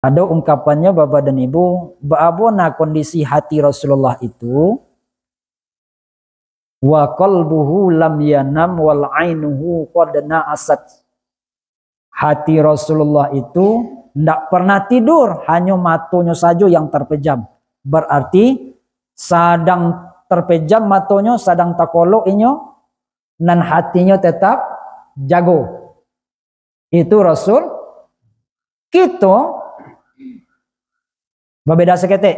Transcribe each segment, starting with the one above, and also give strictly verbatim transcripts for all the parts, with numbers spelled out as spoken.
Ado ungkapannyo, Bapak dan Ibu, baa bana kondisi hati Rasulullah itu, "Wa qalbuhu lam yanam wal ainuhu qad na'asat." Hati Rasulullah itu ndak pernah tidur, hanyo matonyo sajo yang terpejam. Berarti sadang terpejam matonyo, sadang takolok inyo, nan hatinyo tetap jago. Itu Rasul. Kito babeda saketek.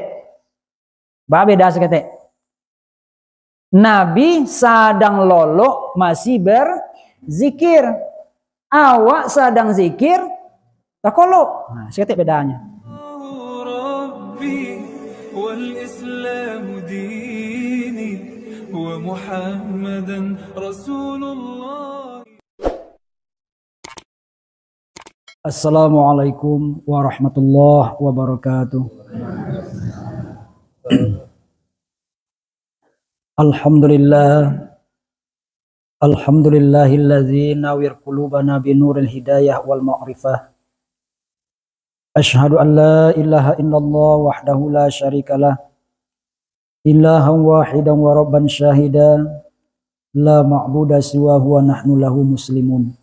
Babeda saketek. Nabi sadang lolok masih berzikir. Awak sadang zikir, takolok. Nah, saketek bedanyo. Rabbi wal Islamu dini wa Muhammadan Rasulullah. Assalamualaikum warahmatullahi wabarakatuh. Alhamdulillah. Alhamdulillahilladzi nawwir qulubana binuril hidayah wal ma'rifah. Asyhadu an la ilaha illallah wahdahu la syarikalah, ilahan wahidan wa rabban syahida, la ma'buda siwahu wa nahnu lahu muslimun.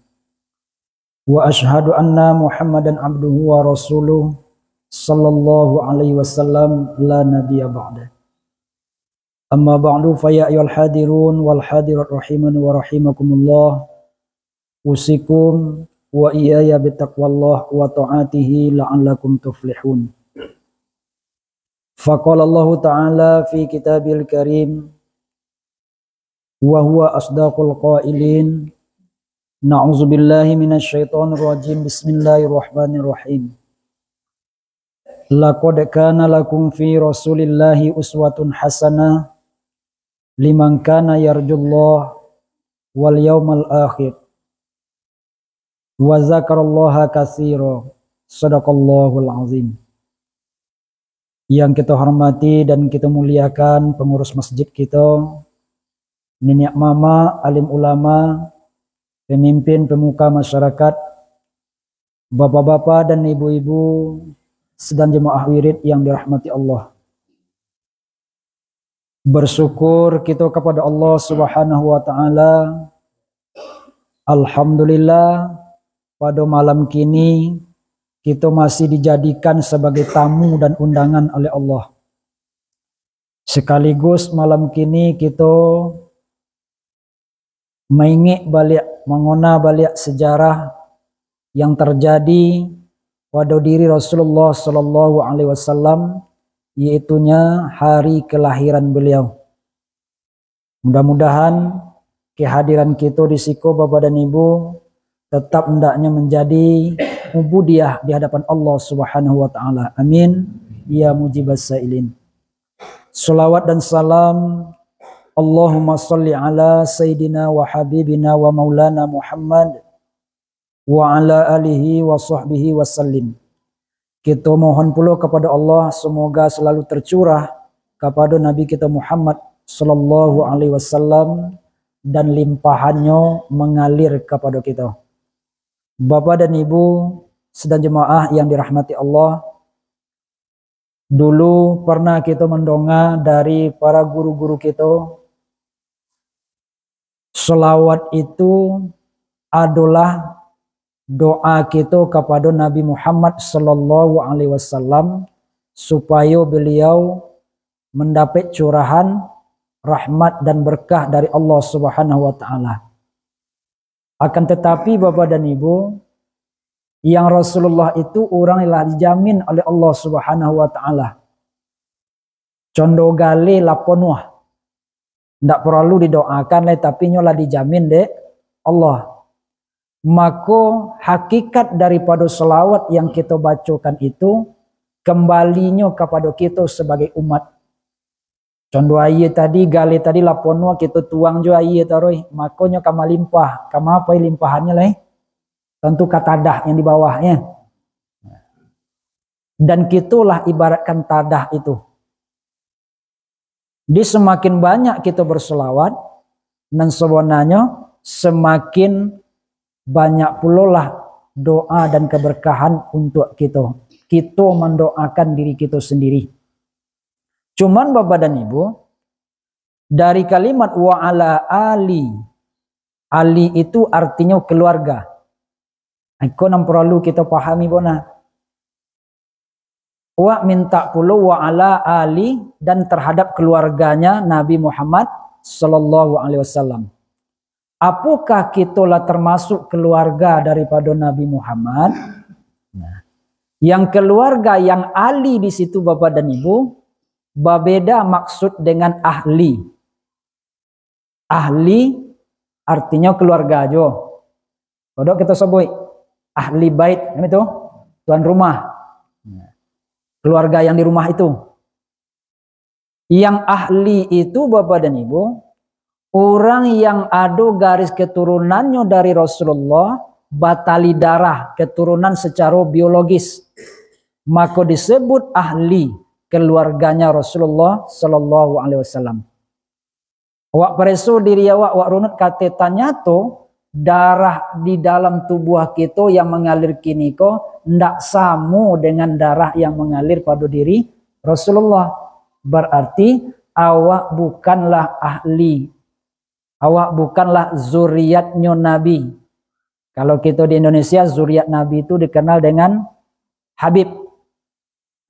Wa asyhadu anna Muhammadan abduhu wa rasuluh, sallallahu alaihi wasallam, la nabiyya ba'da. Amma ba'du, fa ya ayyuhal hadirun wal hadirat rahimani wa rahimakumullah. Usikum wa iyaya bitaqwallah wa ta'atihi la'allakum tuflihun. Faqala Allahu ta'ala fi kitabil karim, wa huwa asdaqul qailin, na'udzubillahi minasyaitonir rajim, bismillahirrahmanirrahim. Laqad kana lakum fi Rasulillahi uswatun hasanah liman kana yarjullah wal yaumal akhir wa zakarallaha katsira. Sadaqallahul azim. Yang kita hormati dan kita muliakan pengurus masjid kita, niniak mamak, alim ulama, pemimpin pemuka masyarakat, bapak-bapak dan ibu-ibu, sidang jemaah wirid yang dirahmati Allah. Bersyukur kita kepada Allah Subhanahu wa Ta'ala. Alhamdulillah, pada malam kini kita masih dijadikan sebagai tamu dan undangan oleh Allah. Sekaligus malam kini kita maingek baliak, mangona baliak sejarah yang terjadi pada diri Rasulullah sallallahu alaihi wasallam, yaitunya hari kelahiran beliau. Mudah-mudahan kehadiran kita di siko, Bapak dan Ibu, tetap hendaknya menjadi ubudiah di hadapan Allah Subhanahu wa Ta'ala. Amin. Ya mujibas sailin. Salawat dan salam, Allahumma salli ala Sayyidina wa Habibina wa Maulana Muhammad wa ala alihi wa sahbihi wa sallim. Kita mohon pulo kepada Allah, semoga selalu tercurah kepada Nabi kita Muhammad sallallahu alaihi wasallam dan limpahannya mengalir kepada kita. Bapak dan Ibu, sidang jemaah yang dirahmati Allah, dulu pernah kita mendengar dari para guru-guru kita, salawat itu adalah doa kita kepada Nabi Muhammad sallallahu alaihi wasallam, supaya beliau mendapat curahan rahmat dan berkah dari Allah Subhanahu wa Ta'ala. Akan tetapi, Bapak dan Ibu, yang Rasulullah itu urang yang lah dijamin oleh Allah Subhanahu wa Ta'ala. Condo galeh lah ponuah. Ndak paralu didoakan lai, tapi nyo lah dijamin dek Allah. Mako, hakikat daripada salawat yang kita bacokan itu, kembalinyo kapada kita sebagai umat. Condo aia tadi, galeh tadi lah ponuah, kita tuang jo aia taruih, mako nyo ka malimpah. Ka ma pai limpahannyo lai? Tantu ka tadah yang di bawah, ya. Dan kitolah ibaratkan tadah itu. Di semakin banyak kita berselawat, nan sebenarnya semakin banyak pulolah doa dan keberkahan untuk kita. kito mandoakan diri kito sendiri. Cuman Bapak dan Ibu, dari kalimat wa ala ali, ali itu artinyo keluarga. Iko nan paralu kito pahami bona. Awak minta pulo wa ala ali dan terhadap keluarganya Nabi Muhammad sallallahu alaihi wasallam. Apakah kito lah termasuk keluarga daripada Nabi Muhammad? Nah, yang keluarga yang ali di situ Bapak dan Ibu, babeda maksud dengan ahli. Ahli artinyo keluarga juo. Kodok kito sabuik ahli bait, kan itu? Tuan rumah. Keluarga yang di rumah itu. Yang ahli itu, Bapak dan Ibu, urang yang ado garis keturunannyo dari Rasulullah, batali darah, keturunan secara biologis. Mako disebut ahli keluarganya Rasulullah sallallahu alaihi wasallam. Awak pareso diri awak, awak runut kato, tanyato darah di dalam tubuah kito yang mangalir kini ko ndak samo dengan darah yang mangalir pado diri Rasulullah. Berarti awak bukanlah ahli. Awak bukanlah zuriatnyo Nabi. Kalau kito di Indonesia, zuriat Nabi itu dikenal dengan Habib.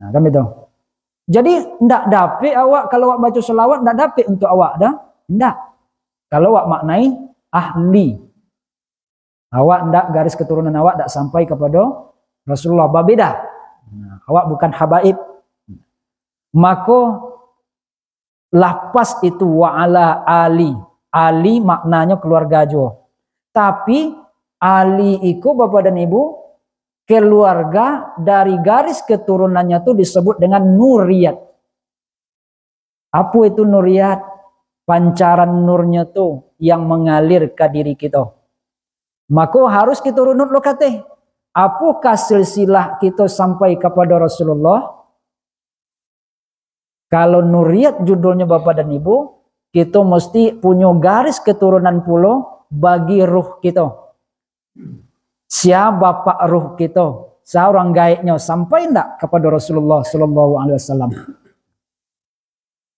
Nah, kan begitu. Jadi, ndak dapek awak, kalau awak baca salawat, ndak dapek untuk awak dah. Ndak. Kalau awak maknai ahli. Awak ndak, garis keturunan awak ndak sampai kepada Rasulullah. Babeda. Nah, awak bukan habaib. Mako, lafaz itu wa ala ali. Ali maknanyo keluarga juo. Tapi, ali iko, Bapak dan Ibu, keluarga dari garis keturunannya tu disebut dengan nuriat. Apo itu nuriat? Pancaran nurnyo tu yang mangalir ka diri kito. Mako harus kito runut lo kateh. Apokah silsilah kito sampai kapada Rasulullah? Kalau nuriat judulnyo Bapak dan Ibu, kito musti punyo garis keturunan pulo bagi ruh kito. Sia bapak ruh kito, sia urang gaeknyo, sampai ndak kapada Rasulullah sallallahu alaihi wasallam?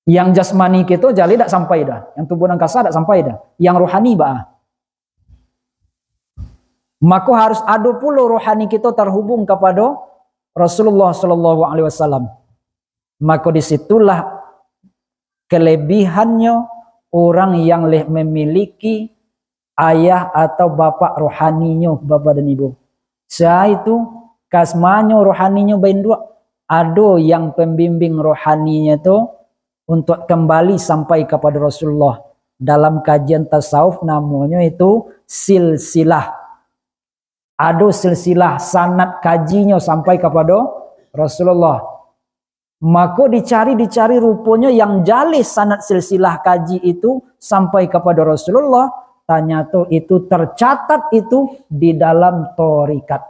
Yang jasmani kito jaleh dak sampai dah, yang tubuh nan kasa dak sampai dah, yang rohani baa? Mako harus ado pulo rohani kito tarhubung kapado Rasulullah sallallahu alaihi wasallam. Mako di situlah kelebihannyo urang yang leh memiliki ayah atau bapak rohaninyo, Bapak dan Ibu. Sia itu kasmanyo rohaninyo bainduak, ado yang pembimbing rohaninyo tu untuak kambali sampai kapado Rasulullah. Dalam kajian tasawuf namonyo itu silsilah. Ado silsilah sanad kajinyo sampai kapado Rasulullah. Mako dicari-dicari, ruponyo yang jaleh sanad silsilah kaji itu sampai kapado Rasulullah, tanyato itu tercatat itu di dalam torikat.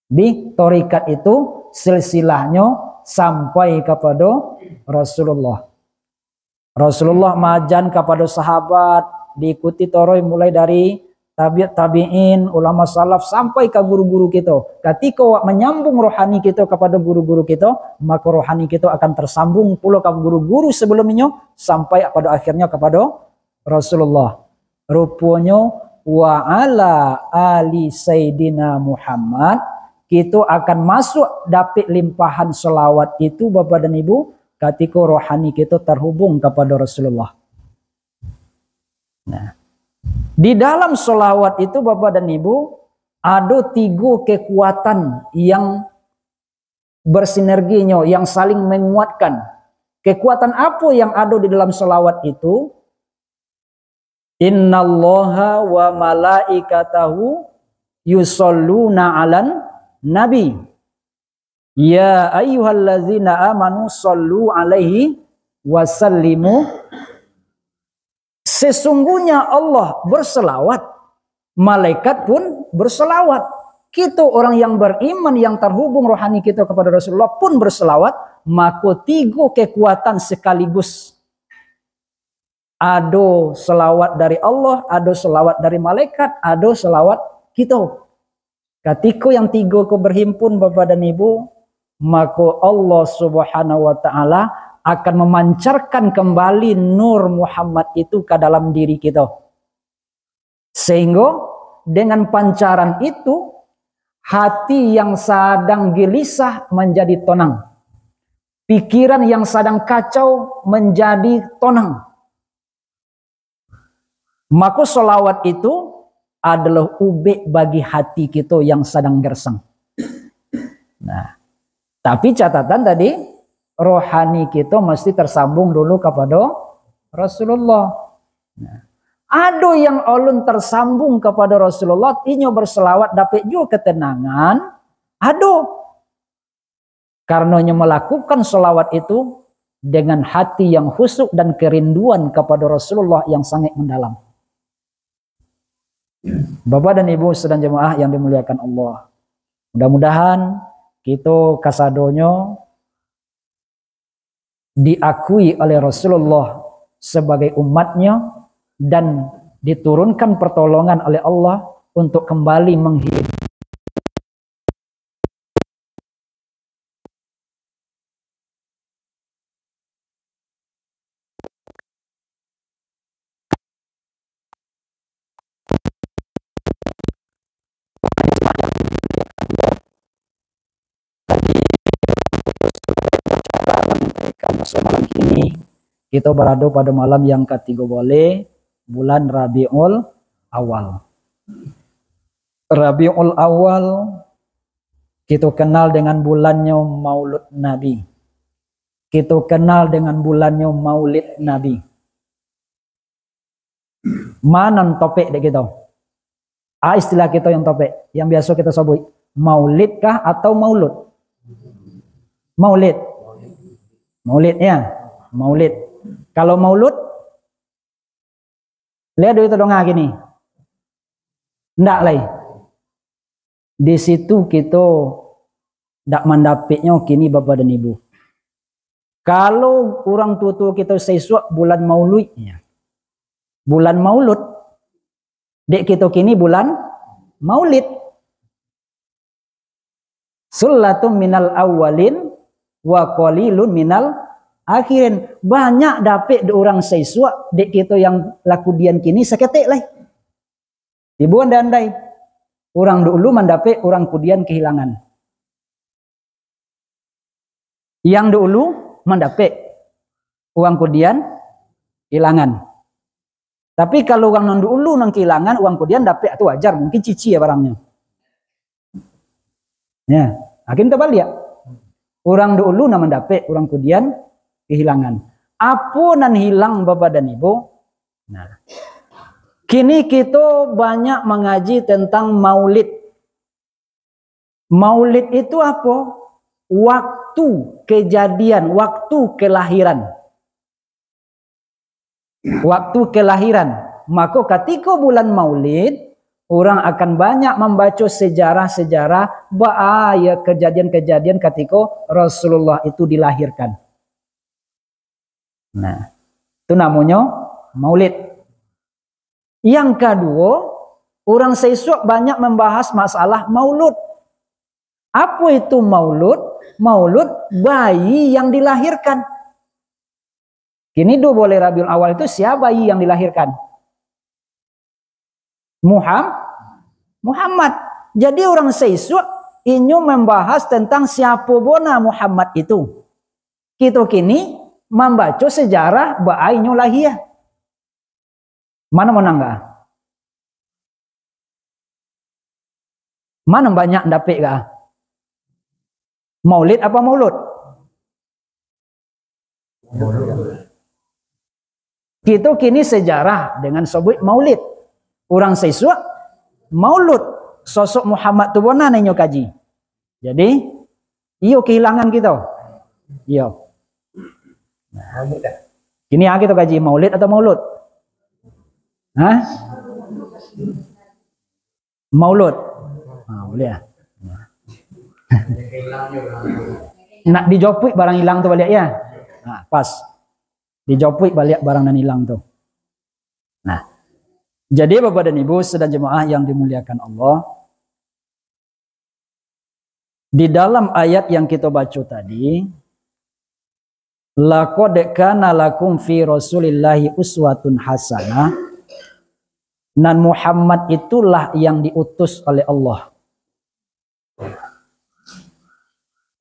Di torikat itu silsilahnyo sampai kapado Rasulullah. Rasulullah maajan kapado sahabat, diikuti toroi mulai dari tabi'ut tabi'in, ulama salaf, sampai ka guru-guru kito. Katiko awak manyambung rohani kito kapado guru-guru kito, mako rohani kito akan tarsambung pulo ka guru-guru sabalum inyo, sampai pado akhirnyo kapado Rasulullah. Ruponyo, wa ala ali Sayyidina Muhammad, kito akan masuak dapek limpahan salawat itu, Bapak dan Ibu, katiko rohani kito tarhubung kapado Rasulullah. Nah, di dalam salawat itu, Bapak dan Ibu, ado tigo kekuatan yang bersinerginyo, yang saling menguatkan. Kekuatan apo yang ado di dalam salawat itu? "Innallaha wa malaikatahu yusholluna 'alan nabi. Ya ayyuhallazina amanu shollu 'alaihi wa sallimu." Sesungguhnya Allah berselawat, malaikat pun berselawat. Kito orang yang beriman, yang terhubung rohani kito kepada Rasulullah pun berselawat, mako tigo kekuatan sekaligus. Ado selawat dari Allah, ado selawat dari malaikat, ado selawat kito. Katiko yang tigo ko berhimpun, Bapak dan Ibu, mako Allah Subhanahu wa Ta'ala akan memancarkan kembali Nur Muhammad itu ka dalam diri kito. Sehinggo dengan pancaran itu, hati yang sadang gelisah manjadi tonang. Pikiran yang sadang kacau manjadi tonang. Mako, sholawat itu adalah ubek bagi hati kito yang sadang gersang. Nah, tapi catatan tadi, rohani kito mesti tersambung dulu kapado Rasulullah. Nah, ado yang alun tersambung kapado Rasulullah, inyo berselawat dapek juo ketenangan, ado. Karena inyo melakukan sholawat itu dengan hati yang khusyuk dan kerinduan kapado Rasulullah yang sangat mendalam. Bapak dan Ibu sidang jemaah yang dimuliakan Allah, mudah-mudahan kito kasadonyo diakui oleh Rasulullah sebagai umatnya dan diturunkan pertolongan oleh Allah untuk kembali menghidup. Maso malam kini, kito barado pado malam yang katigo boleh, bulan Rabiul Awal. Rabiul Awal, kito kenal dengan bulannyo Maulud Nabi. Kito kenal dengan bulannyo Maulid Nabi. Ma nan topek dek kito? A, istilah kito yang topek, yang biaso kito sabuik, maulid kah atau maulud? Maulid. Maulid, ya. Maulid. Kalau maulud, lai ado kito donga kini? Ndak lai. Di situ kito dak mandapeknyo kini, Bapak dan Ibu. Kalau urang tuo-tuo kito saisuak bulan Maulud, ya. Bulan Maulud. Dek kito kini bulan Maulid. Sullatum minal awalin wa qalilun minal akhirin. Banyak dapek dek urang saisuak, dek kito yang lah kudian kini saketek lai. Ibu andai-andai, urang dulu mandapek, urang kudian kehilangan. Yang dulu mandapek, urang kudian kehilangan. Tapi kalau urang nan dulu nan kehilangan, urang kudian dapek tu wajar, mungkin cici ya barangnyo. Ya, akhirnya terbalik. Urang dulu nan mandapek, urang kudian kehilangan. Apo nan hilang, Bapak dan Ibu? Nah, kini kito banyak mangaji tentang maulid. Maulid itu apo? Waktu kejadian, waktu kelahiran. Waktu kelahiran. Mako, katiko bulan Maulid, urang akan banyak mambaco sejarah-sejarah, baa ya kejadian-kejadian katiko Rasulullah itu dilahirkan. Nah, itu namonyo Maulid. Yang kaduo, urang saisuak banyak mambahas masalah maulud. Apo itu maulud? Maulud bayi yang dilahirkan. Kini duo boleh Rabiul Awal itu, sia bayi yang dilahirkan? Muham-, Muhammad. Jadi, urang saisuak inyo mambahas tentang siapo bona Muhammad itu. Kito kini mambaco sejarah baa inyo lahia. Mano manang ka? Mano banyak dapek ka? Maulid apa maulud? Kito kini sejarah dengan sabuik maulid. Urang saisuak maulud. Sosok Muhammad tu bona nan inyo kaji. Jadi, iyo kehilangan kito. Iyo. Kini a kito kaji, maulid atau maulud? Hah? Maulud. Ha, buliah. Nak dijopuik barang ilang tu baliak, ya? Ha, pas. Dijopuik baliak barang nan ilang tu. Nah, jadi Bapak dan Ibu sidang jemaah yang dimuliakan Allah, Di dalam ayat yang kita baca tadi, "Laqad kana lakum fi Rasulillahi uswatun hasanah," nan Muhammad itulah yang diutus oleh Allah.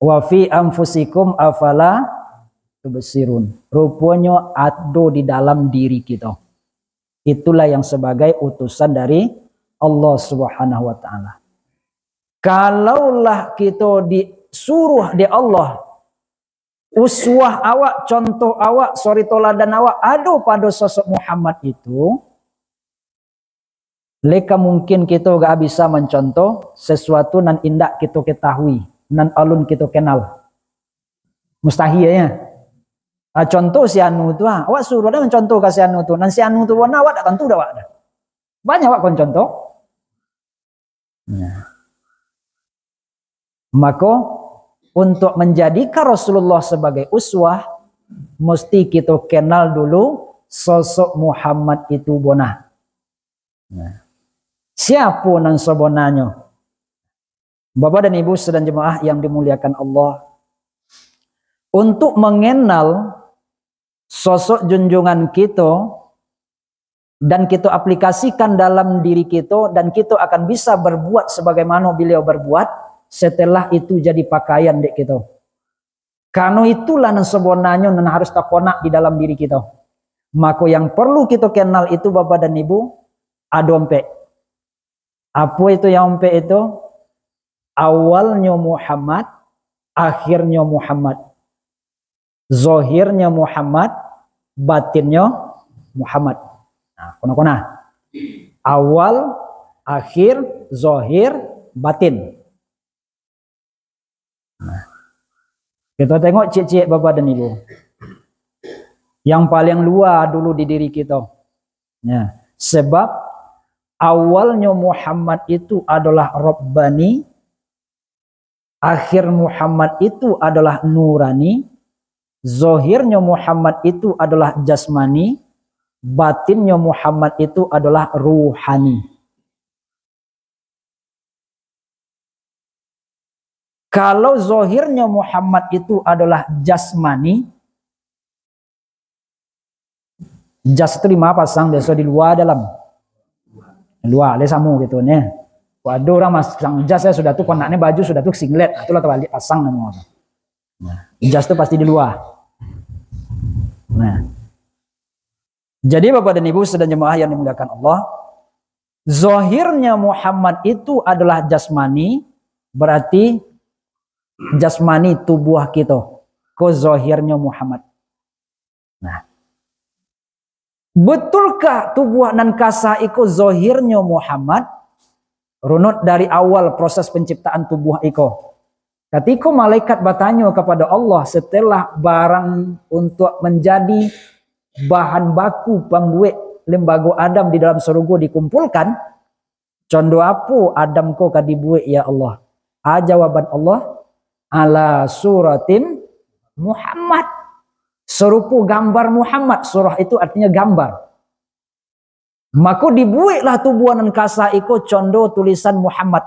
"Wa fi anfusikum afala tubsirun." Ruponyo ado di dalam diri kita. Itulah yang sebagai utusan dari Allah Subhanahu wa Ta'ala. Kalaulah kita disuruh di Allah, uswah awak, contoh awak, suri toladan awak ado pada sosok Muhammad itu, leka mungkin kita gak bisa mencontoh sesuatu nan indak kita ketahui, nan alun kita kenal. Mustahil, ya. Ah, contoh si anu tu, ah. Awak suruh dia mencontoh ka si anu tu. Nan si anu tu bona awak tak tentu dah awak dah. Banyak awak kon contoh. Nah. Maka, untuk menjadikan Rasulullah sebagai uswah, mesti kita kenal dulu sosok Muhammad itu bona. Nah. Siapa nan sebenarnya? Bapak dan Ibu sidang jemaah yang dimuliakan Allah, untuk mengenal sosok junjungan kita dan kita aplikasikan dalam diri kita, dan kita akan bisa berbuat sebagaimana beliau berbuat, setelah itu jadi pakaian dek kita. Karena itulah nan sebenarnya nan harus takonak di dalam diri kita. Maka yang perlu kita kenal itu, Bapak dan Ibu, ado ompek. Apo itu yang ompek itu? Awalnyo Muhammad, akhirnyo Muhammad. Zohirnyo Muhammad, batinnyo Muhammad. Nah, kona-kona. Awal, akhir, zohir, batin. Nah, kita tengok ciek-ciek, Bapak dan Ibu. Yang paling luar dulu di diri kita. Ya, sebab awalnyo Muhammad itu adalah Rabbani, akhir Muhammad itu adalah Nurani, zohirnyo Muhammad itu adalah Jasmani, batinnyo Muhammad itu adalah Ruhani. Kalau zohirnyo Muhammad itu adalah jasmani, jas itu di ma pasang, biaso di lua, dalam? Lua, lai samo gitu ne. Kok ado urang masang jas, ya, sudah tu konaknyo baju, sudah tu singlet, nah, itulah tabaliak pasang namo tu. Nah, jas tu pasti di lua. Nah. Jadi, Bapak dan Ibu sidang jemaah yang dimuliakan Allah, zohirnya Muhammad itu adalah jasmani, berarti jasmani tubuah kita, ko zohirnya Muhammad. Nah, betulkah tubuah nan kasa iko zohirnya Muhammad? Runut dari awal proses penciptaan tubuah iko. Katiko malaikat batanyo kapado Allah setelah barang untuak manjadi bahan baku pambuek lembago Adam di dalam sarugo dikumpulkan, "Condo apo Adam ko ka dibuek, ya Allah?" A jawaban Allah, "Ala suratim Muhammad." Sarupo gambar Muhammad. Surah itu artinya gambar. Mako dibueklah tubuah nan kasa iko condo tulisan Muhammad.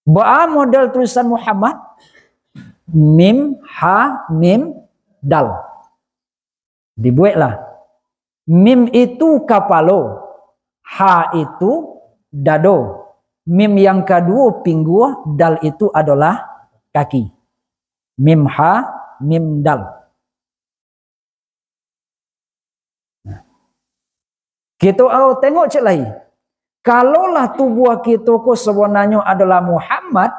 Baa model tulisan Muhammad? Mim, ha, mim, dal. Dibueklah. Mim itu kapalo, ha itu dado. Mim yang kaduo pinggua, dal itu adolah kaki. Mim ha, mim dal. Kito au tengok cek lai. Kalolah tubuah kito ko sabananyo adolah Muhammad,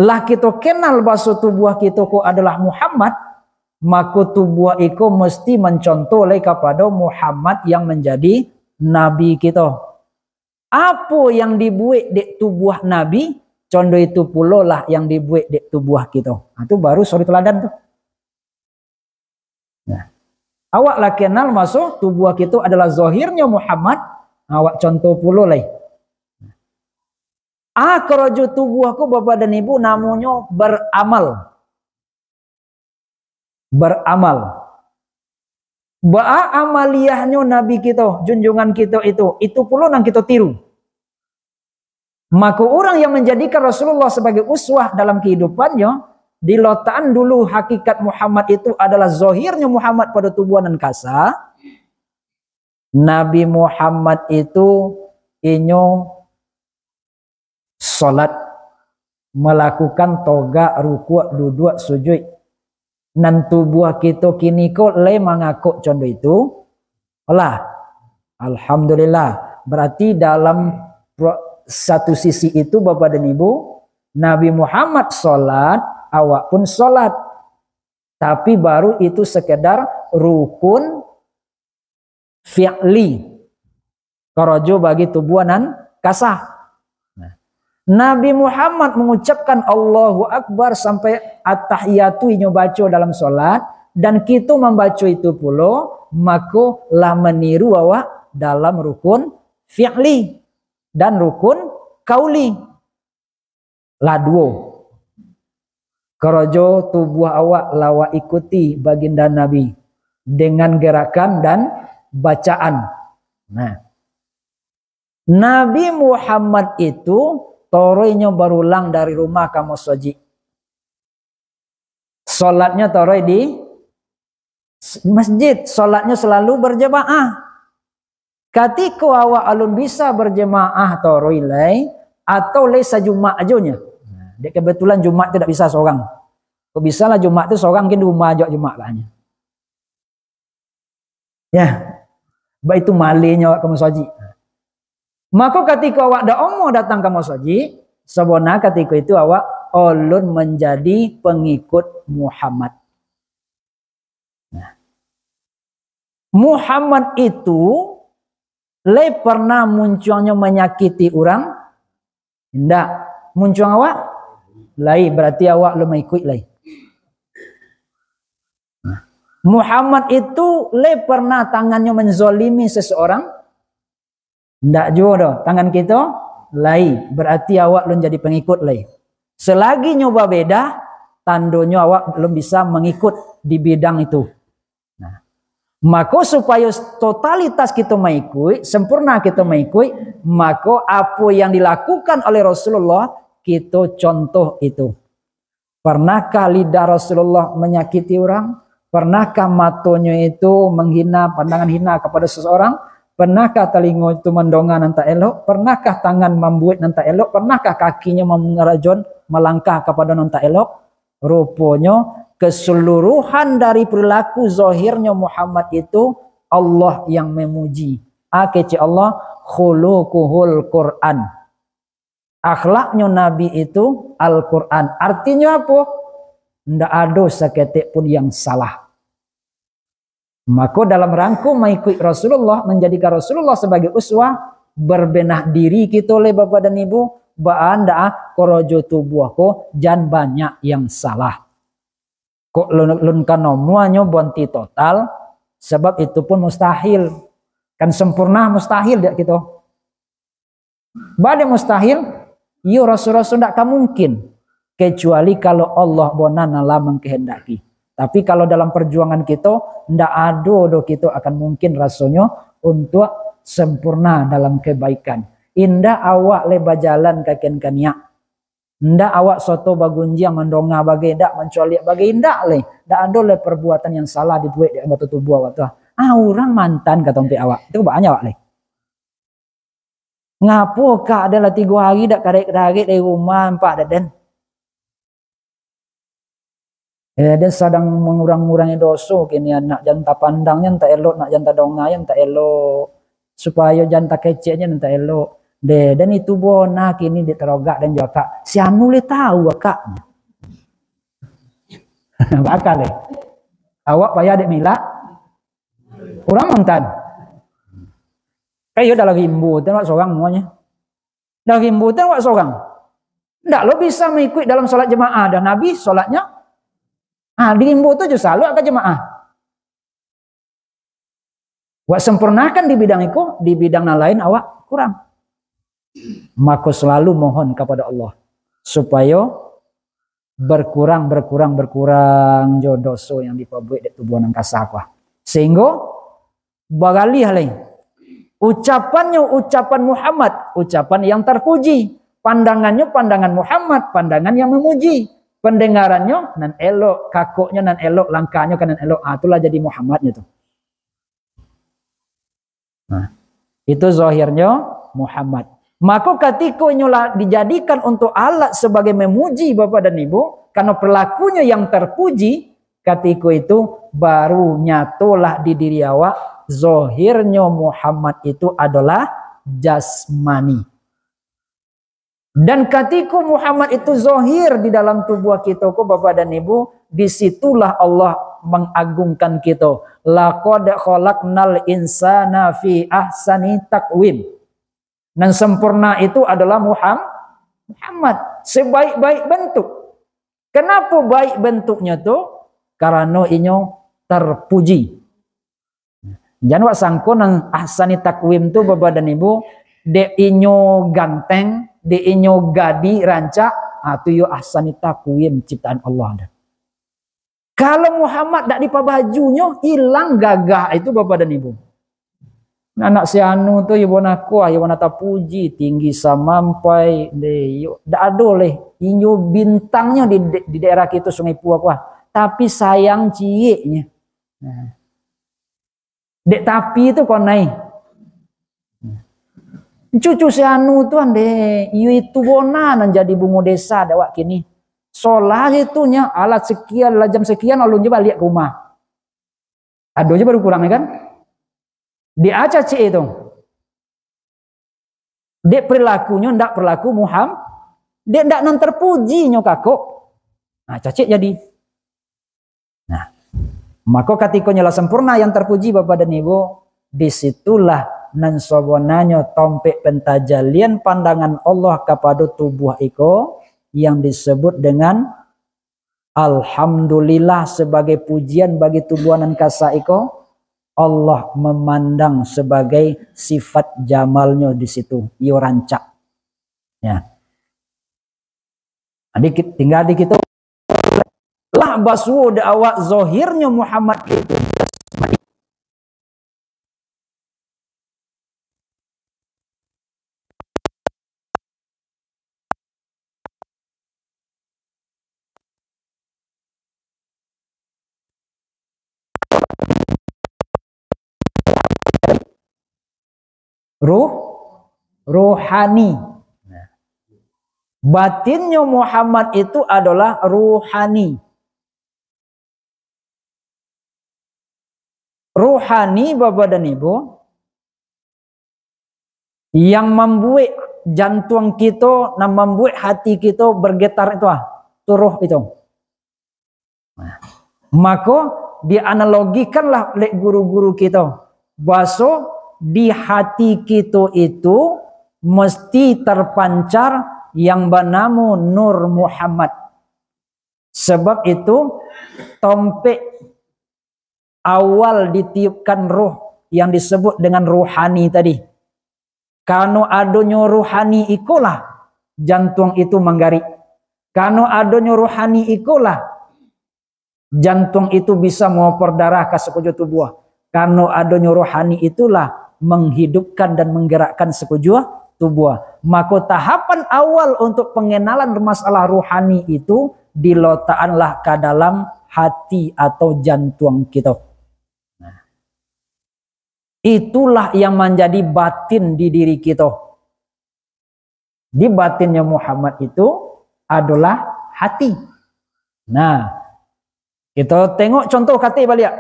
lah kito kenal baso tubuah kito ko adolah Muhammad, mako tubuah iko musti mancontoh lai kapado Muhammad yang manjadi nabi kito. Apo yang dibuek dek tubuah nabi, condo itu pulolah yang dibuek dek tubuah kito. Nah, tu baru suri tuladan tu. Nah, awak lah kenal maso tubuah kito adolah zohirnyo Muhammad, awak contoh pulo lai. A, karajo tubuah ko, Bapak dan Ibu, namonyo baramal. Baramal. Baa amaliahnyo Nabi kito, junjungan kito itu, itu pulo nan kito tiru. Maka urang yang manjadikan Rasulullah sabagai uswah dalam kahidupannyo, dilotakan dulu hakikat Muhammad itu adalah zahirnyo Muhammad pado tubuah nan kasa, Nabi Muhammad itu inyo salat, malakukan togak, rukuk, duduak, sujuik. Nan tubuah kito kini ko lai mangakok condo itu? Alah, alhamdulillah. Berarti dalam pro-, satu sisi itu, Bapak dan Ibu, Nabi Muhammad salat, awak pun salat. Tapi baru itu sekedar rukun fi'li. Karajo bagi tubuah nan kasa. Nah, Nabi Muhammad mangucapkan Allahu Akbar sampai at-tahiyatu inyo baco dalam salat, dan kito mambaco itu pulo, mako lah maniru awak dalam rukun fi'li dan rukun qauli. Lah duo. Karajo tubuah awak lah awak ikuti baginda Nabi dengan gerakan dan bacaan. Nah, Nabi Muhammad itu toroinyo barulang dari rumah ka masajik. Salatnyo toroi di s-, masjid, salatnyo selalu berjamaah. Katiko awak alun bisa berjamaah toroi lai, atau lai sajumaat ajo nyo. Dek kebetulan Jumaat tu dak bisa sorang. Kok bisa lah Jumaat tu sorang, kan di rumah ajo Jumaat lah nyo. Ya. Baitu malehnyo awak ka masajik. Mako katiko awak dak omoh datang ka masajik, sabana katiko itu awak alun manjadi pangikut Muhammad. Nah. Muhammad itu lai pernah muncuangnyo manyakiti urang? Indak. Muncuang awak? Lai, berarti awak alun maikuik lai. Nah. Muhammad itu lai pernah tangannyo menzalimi seseorang? Ndak juo doh, tangan kito lai, berarti awak alun jadi pangikut lai. Selagi nyo babeda, tandonyo awak alun bisa mangikut di bidang itu. Nah, mako supayo totalitas kito maikuik, sempurna kito maikuik, mako apo yang dilakukan oleh Rasulullah, kito contoh itu. Pernahkah lidah Rasulullah manyakiti urang? Pernahkah matonyo itu manghina, pandangan hina kapada seseorang? Pernahkah talingo itu mandonga nan tak elok? Pernahkah tangan mambuek nan tak elok? Pernahkah kakinyo mangarajon, malangkah kapada nan tak elok? Ruponyo, keseluruhan dari perilaku zahirnyo Muhammad itu Allah yang memuji. A kecek Allah, "Khuluquhul Quran." Akhlaknyo Nabi itu Al-Quran. Artinyo apo? Ndak ado saketek pun yang salah. Mako, dalam rangko maikuik Rasulullah, manjadikan Rasulullah sabagai uswah, berbenah diri kito lai, Bapak dan Ibu, baa ndak ah, korojo tubuah ko jan banyak yang salah. Kok lun, lun ka nomuanyo bonti total, sabab itu pun mustahil. Kan sempurna mustahil dek kito. Baa dek mustahil? Iyo, raso-raso ndak ka mungkin. Kecuali kalau Allah bona nan lah mangkehendaki. Tapi kalau dalam perjuangan kito, ndak ado doh kito akan mungkin rasonyo untuak sempurna dalam kebaikan. Indak awak lai bajalan kaken kaniak. Ndak awak soto bagunjiang mandonga bagai, ndak mancualiak bagai, ndak lai. Ndak ado lai perbuatan yang salah dibuek dek anggoto tubuah awak tu. Ah, urang mantan ka tompek awak. Itu banyak awak lai. Ngapo kak, den lah tigo hari dak karek-karek dari rumah, nampak dak den? Eh, den sadang mangurang-ngurangi doso kini, nak jan tapandang jan tak elok, nak jan tadonga jan tak elok, supayo jan takecek jan tak elok. Deh, den itu bona kini dek tarogak den jo akak. Si anu lai tahu akak. Bakal deh. Awak payah dek milak. Urang mantan. Kan iyo dalam rimbo tu awak sorang muanyo. Dalam rimbo tu awak sorang. Ndak lo bisa mengikuti dalam solat jamaah dah. Nabi solatnyo, ah, di rimbo tu jo salat ka jamaah. Awak sempurnakan di bidang iko, di bidang nan lain awak kurang. Mako selalu mohon kapada Allah supayo berkurang, berkurang, berkurang jo doso yang dipabuek dek tubuah nan kasa ko. Sehinggo baralih lai. Ucapannyo ucapan Muhammad, ucapan yang terpuji. Pandangannyo pandangan Muhammad, pandangan yang memuji. Pendengarannyo nan elok, kakoknyo nan elok, langkahnyo ka nan elok. Ah, itulah jadi Muhammadnyo tu. Nah, itu zahirnyo Muhammad. Mako katiko inyo lah dijadikan untuk alat sebagai memuji Bapak dan Ibu, karena perilakunyo yang terpuji, katiko itu baru nyatolah di diri awak, zahirnyo Muhammad itu adalah jasmani. Dan katiko Muhammad itu zahir di dalam tubuah kito ko, Bapak dan Ibu, di situlah Allah mengagungkan kito. "Laqad khalaqnal insana fi ahsani taqwim." Nan sempurna itu adalah Muham-, Muhammad. Sebaik-baik bentuk. Kenapa baik bentuknyo tu? Karano inyo terpuji. Jan wak sangko nan ahsani takwim tu, Bapak dan Ibu, dek inyo ganteng, dek inyo gadih, rancak, ah, tu yo ahsani takwim ciptaan Allah tu. Kalau Muhammad dak dipabajunyo, ilang gagah itu, Bapak dan Ibu. Anak si anu tu, iyo bona kuah, iyo bona tapuji, tinggi samampai, deh, iyo, dak ado leh, inyo bintangnyo di, di daerah kito Sungai Pua kuah. Tapi sayang cieknyo. Nah. Dek tapi tu konai. Cucu si anu tu andeh, iyo itu bona nan jadi bungo desa dek awak kini. Solah je tu nyo, alah sekian, lah jam sekian, alun je baliak ka rumah. Ado je baru pulang, kan? Dek a cacik itu. Dek perilakunyo ndak perilaku Muham-, dek ndak nan terpuji nyo kakok. Nah, cacik jadi. Nah, mako katiko nyo lah sempurna yang terpuji, Bapak dan Ibu, di situlah nan sabananyo tompek pentajalian pandangan Allah kapado tubuah iko yang disebut dengan Alhamdulillah, sebagai pujian bagi tubuah nan kasa iko, Allah memandang sebagai sifat jamalnyo di situ, iyo rancak. Ya. Jadi, ki-, tinggal di kito lah basuo dek awak zahirnyo Muhammad itu. Ruh, ruhani. Batinnyo Muhammad itu adalah ruhani. Ruhani, Bapak dan Ibu, yang mambuek jantuang kito, nan mambuek hati kito bergetar itu, ah, tu roh itu. Nah, mako, dianalogikanlah lek guru-guru kito, baso di hati kito itu mesti terpancar yang banamo Nur Muhammad. Sebab itu, tompek awal ditiupkan roh yang disebut dengan ruhani tadi. Karano adonyo ruhani ikolah jantuang itu manggarik. Karano adonyo ruhani ikolah jantuang itu bisa maoper darah ka sakujua tubuah. Karano adonyo rohani itulah menghidupkan dan menggerakkan sakujua tubuah. Mako, tahapan awal untuk pengenalan masalah rohani itu dilotakanlah ka dalam hati atau jantuang kito. Nah, itulah yang manjadi batin di diri kito. Di batinnyo Muhammad itu adolah hati. Nah, kito tengok contoh katai baliak.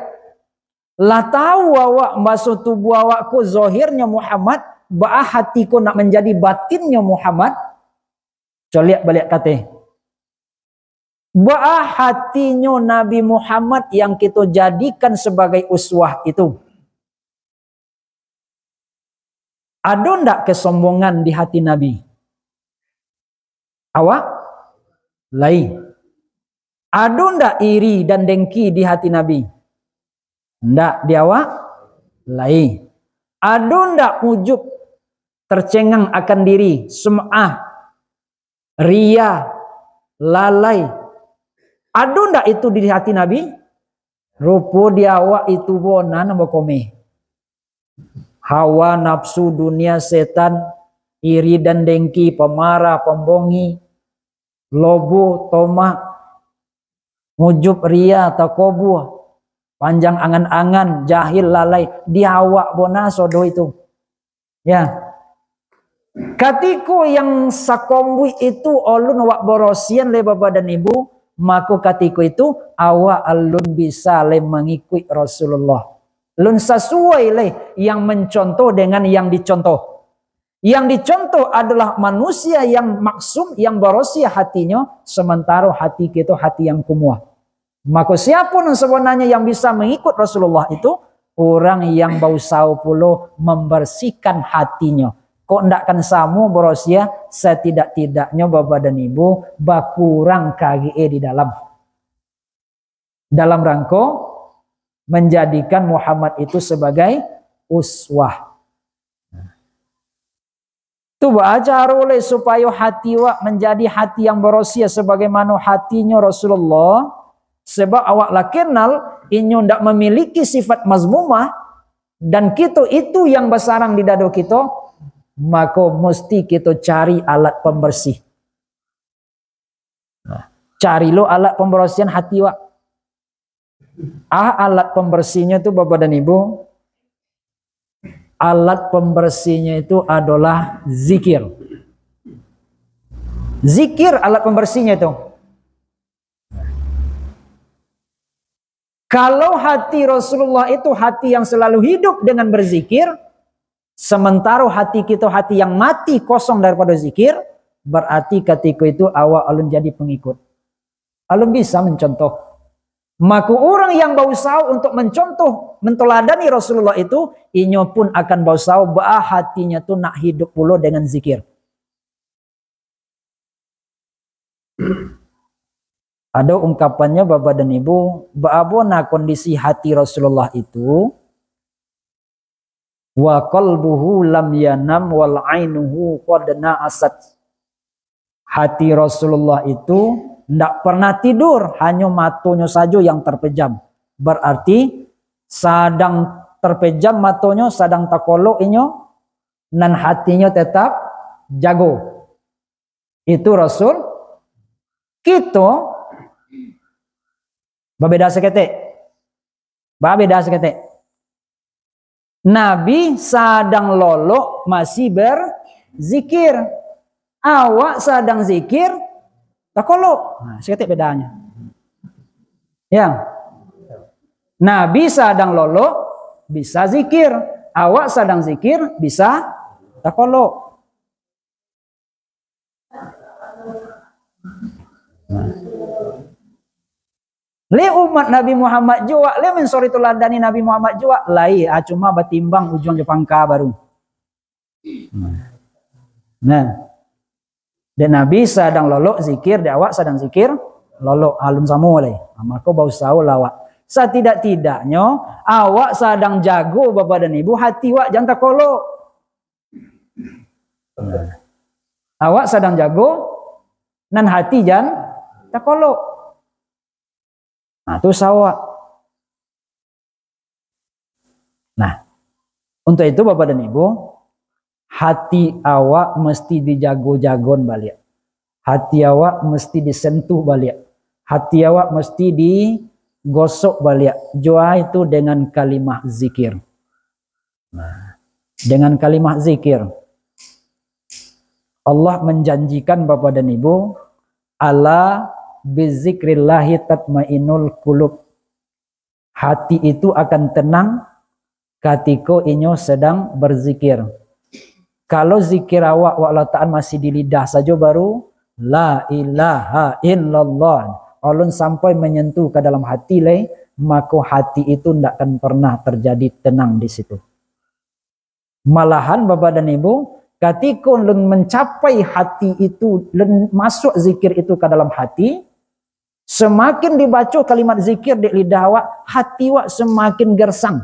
Lah tahu awak baso tubuah awak ko zahirnyo Muhammad, baa hati ko nak manjadi batinnyo Muhammad? Coliak baliak katai. Baa hatinyo Nabi Muhammad yang kito jadikan sabagai uswah itu? Ado ndak kesombongan di hati Nabi? Awak? Lai. Ado ndak iri dan dengki di hati Nabi? Ndak di awak? Lai. Ado ndak ujub, tercengang akan diri, sum'ah, riya, lalai? Ado ndak itu di hati Nabi? Rupo di awak itu bona nan bakomeh. Hawa nafsu, dunia, setan, iri dan dengki, pemarah, pembongi, lobo, tomak, ujub, ria, takabur, panjang angan-angan, jahil, lalai, di awak bona sodo itu. Ya. Katiko yang sakombuik itu alun awak barosian lai Bapak dan Ibu, mako katiko itu awak alun bisa lai mangikuik Rasulullah. Alun sasuai lai yang mencontoh dengan yang dicontoh. Yang dicontoh adalah manusia yang maksum, yang barosiah hatinyo, sementaro hati kito hati yang kumuah. Mako, siapo nan sabananyo yang bisa mangikut Rasulullah itu? Urang yang bausaho pulo mambarsihkan hatinyo. Kok ndak kan samo barosiah, satidak-tidaknyo Bapak dan Ibu bakurang kagek di dalam. Dalam rangko manjadikan Muhammad itu sabagai uswah. Tu baa caro lai supayo hati awak manjadi hati yang barosiah sabagaimano hatinyo Rasulullah? Sabab awak lah kenal, inyo ndak mamiliki sifat mazmumah, dan kito itu yang basarang di dado kito, mako musti kito cari alat pambarsih. Nah, cari lo alat pambarsihan hati awak. Ah, alat pambarsihnyo tu, Bapak dan Ibu, alat pambarsihnyo itu adolah zikir. Zikir alat pambarsihnyo itu. Kalau hati Rasulullah itu hati yang selalu hidup dengan berzikir, sementaro hati kito hati yang mati kosong daripado zikir, barati katiko itu awak alun jadi pangikut. Alun bisa mancontoh. Mako urang yang bausaho untuk mancontoh, mantoladani Rasulullah itu, inyo pun akan bausaho baa hatinyo tu nak hidup pulo dengan zikir. Ado ungkapannyo, Bapak dan Ibu, baa bona kondisi hati Rasulullah itu, "Wa qalbuhu lam yanam wal ainuhu qad na'asat." Hati Rasulullah itu ndak pernah tidur, hanyo matonyo sajo yang terpejam. Berarti sadang terpejam matonyo, sadang takolok inyo, nan hatinyo tetap jago. Itu Rasul. Kito babeda saketek. Babeda saketek. Nabi sadang lolok masih berzikir. Awak sadang zikir takolok. Nah, saketek bedanyo. Ya. Nabi sadang lolok bisa zikir. Awak sadang zikir bisa takolok. Lai umat Nabi Muhammad juo, lai mansuri tuladani Nabi Muhammad juo, lai, ah, cuma batimbang ujuang jo pangka baru. Nah. Dek Nabi sadang lolok zikir, dek awak sadang zikir lolok, alun samo lai. Ah, mako bausaholah awak. Satidak-tidaknyo awak sadang jago, Bapak dan Ibu, hati awak jan takolok. Nah. Awak sadang jago, nan hati jan takolok. Nah, tu usaho awak. Nah, untuk itu, Bapak dan Ibu, hati awak mesti dijago-jagon baliak. Hati awak mesti disentuh baliak. Hati awak mesti digosok baliak. Jua itu dengan kalimah zikir. Nah, dengan kalimah zikir, Allah menjanjikan, Bapak dan Ibu, "Ala bizikrillahi tatmainnul qulub." Hati itu akan tenang katiko inyo sedang berzikir. Kalau zikir awak, awak latakan masih di lidah sajo baru, "La ilaha illallah," alun sampai menyentuh ka dalam hati lai, mako hati itu ndak akan pernah terjadi tenang di situ. Malahan, Bapak dan Ibu, katiko lun mencapai hati itu, lun masuk zikir itu ka dalam hati, semakin dibaco kalimat zikir dek lidah awak, hati awak semakin gersang.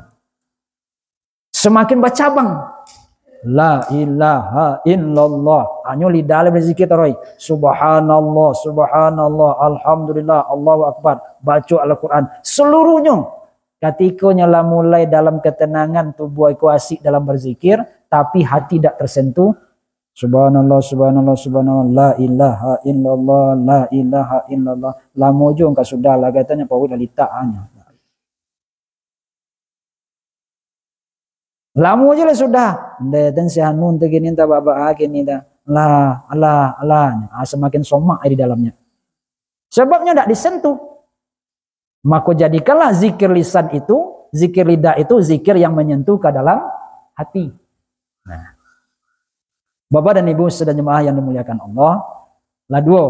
Semakin bacabang. La ilaha illallah. Hanyo lidah lah berzikir taruih. Subhanallah, subhanallah, alhamdulillah, Allahu Akbar. Baco Al-Quran. Seluruhnyo. Katikonyo lah mulai dalam ketenangan, tubuah iko asik dalam berzikir, tapi hati dak tersentuh, Subhanallah, subhanallah, subhanallah, la ilaha illallah, la ilaha illallah. Lamo jo angka sudah lah, katonyo pauik lah litak anyo. Lamo jo lah sudah. Ndeh, ten si anu tu gini, entah bak-bak gini dah. Lah, alah, alah. Ah, samakin somak di dalamnyo. Sababnyo ndak disentuh. Mako jadikanlah zikir lisan itu, zikir lidah itu, zikir yang menyentuh ke dalam hati. Nah. Bapak dan Ibu sidang jemaah yang dimuliakan Allah, lah duo,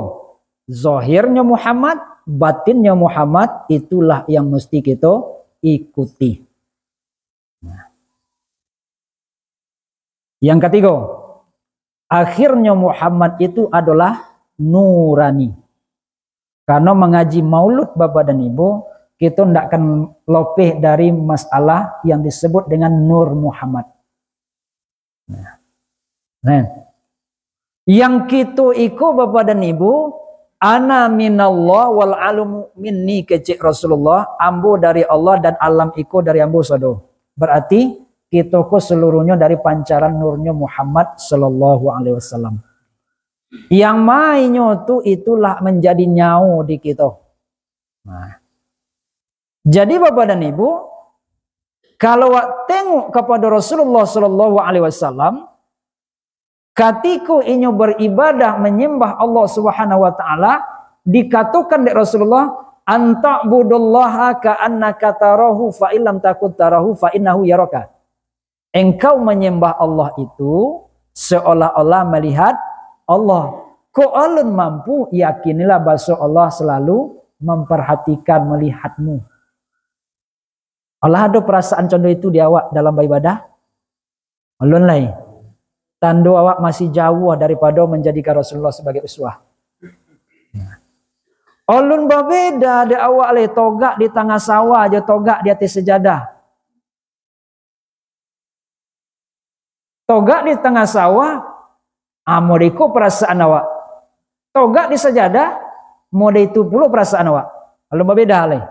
zahirnyo Muhammad, batinnyo Muhammad, itulah yang mesti kito ikuti. Nah. Yang katigo, akhirnyo Muhammad itu adolah nurani. Karena mangaji maulud, Bapak dan Ibu, kito ndak akan lopeh dari masalah yang disebut dengan Nur Muhammad. Nah. Nah. Yang kito iko, Bapak dan Ibu, "Ana minallah wal alamu minni," kecek Rasulullah, "Ambo dari Allah dan alam iko dari ambo sado." Berarti, kito ko seluruhnyo dari pancaran nurnyo Muhammad sallallahu alaihi wasallam. Yang mainyo tu itulah menjadi nyawo di kito. Nah. Jadi, Bapak dan Ibu, kalau awak tengok kepada Rasulullah sallallahu alaihi wasallam, katiko inyo beribadah menyembah Allah Subhanahu wa Ta'ala, dikatokan dek Rasulullah, "Anta'budallaha ka'annaka tarahu, fa illam takun tarahu, fa innahu yaraka." Engkau menyembah Allah itu seolah-olah melihat Allah. Kok alun mampu, yakinilah bahwa Allah selalu memperhatikan, melihatmu. Alah ado perasaan contoh itu di awak dalam beribadah? Alun lai. Tando awak masih jauah daripada menjadikan Rasulullah sebagai uswah. Alun babeda dek awak lai, togak di tangah sawah jo togak di ateh sajadah. Togak di tangah sawah, ah, model iko perasaan awak. Togak di sajadah, model itu pulo perasaan awak. Alun babeda lai.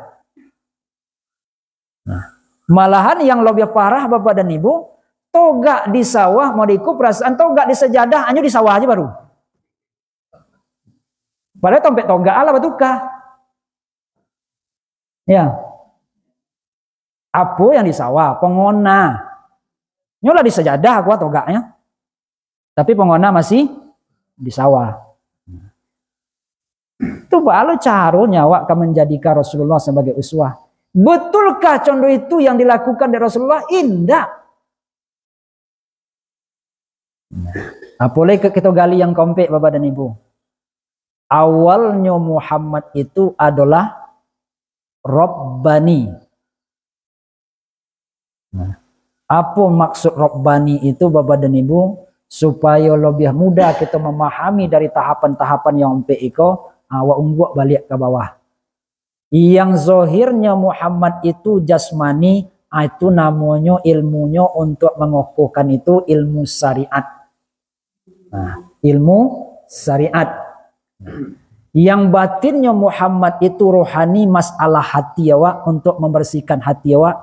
Nah, malahan yang lebih parah, Bapak dan Ibu, togak di sawah, model iko perasaan, togak di sajadah, hanyo di sawah aja baru. Padahal tompek togak lah batuka. Ya. Apo yang di sawah? Pongona. Nyo lah di sajadah aku togaknyo. Tapi pongona masih di sawah. Tu baa lo caronyo awak ka manjadikan Rasulullah sabagai uswah? Betulkah contoh itu yang dilakukan dek Rasulullah? Indak. Nah, apo lai ka kito gali yang kaompek, Bapak dan Ibu? Awalnyo Muhammad itu adolah Rabbani. Nah, apo maksud Rabbani itu, Bapak dan Ibu? Supayo labiah mudah kito mamahami dari tahapan-tahapan yang ompek iko, awak ungguak baliak ka bawah. Yang zahirnyo Muhammad itu jasmani, ah, itu namonyo ilmunyo untuk mangokohkan itu ilmu syariat. Nah, ilmu syariat. Yang batinnyo Muhammad itu rohani, masalah hati awak, untuk membersihkan hati awak,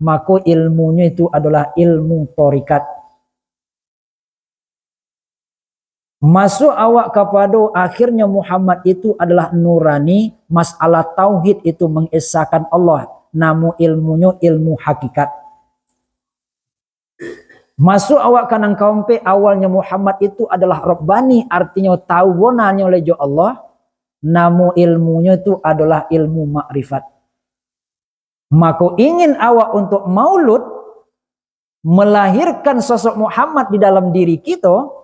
mako ilmunyo itu adalah ilmu tarikat. Masuak awak kapado akhirnyo Muhammad itu adalah nurani, masalah tauhid itu mengesakan Allah, namo ilmunyo ilmu hakikat. Masuak awak ka nan kaompek, awalnyo Muhammad itu adalah Rabbani, artinyo tahu bonanyo lai jo Allah, namo ilmunyo itu adalah ilmu makrifat. Mako, ingin awak untuk maulud, melahirkan sosok Muhammad di dalam diri kito,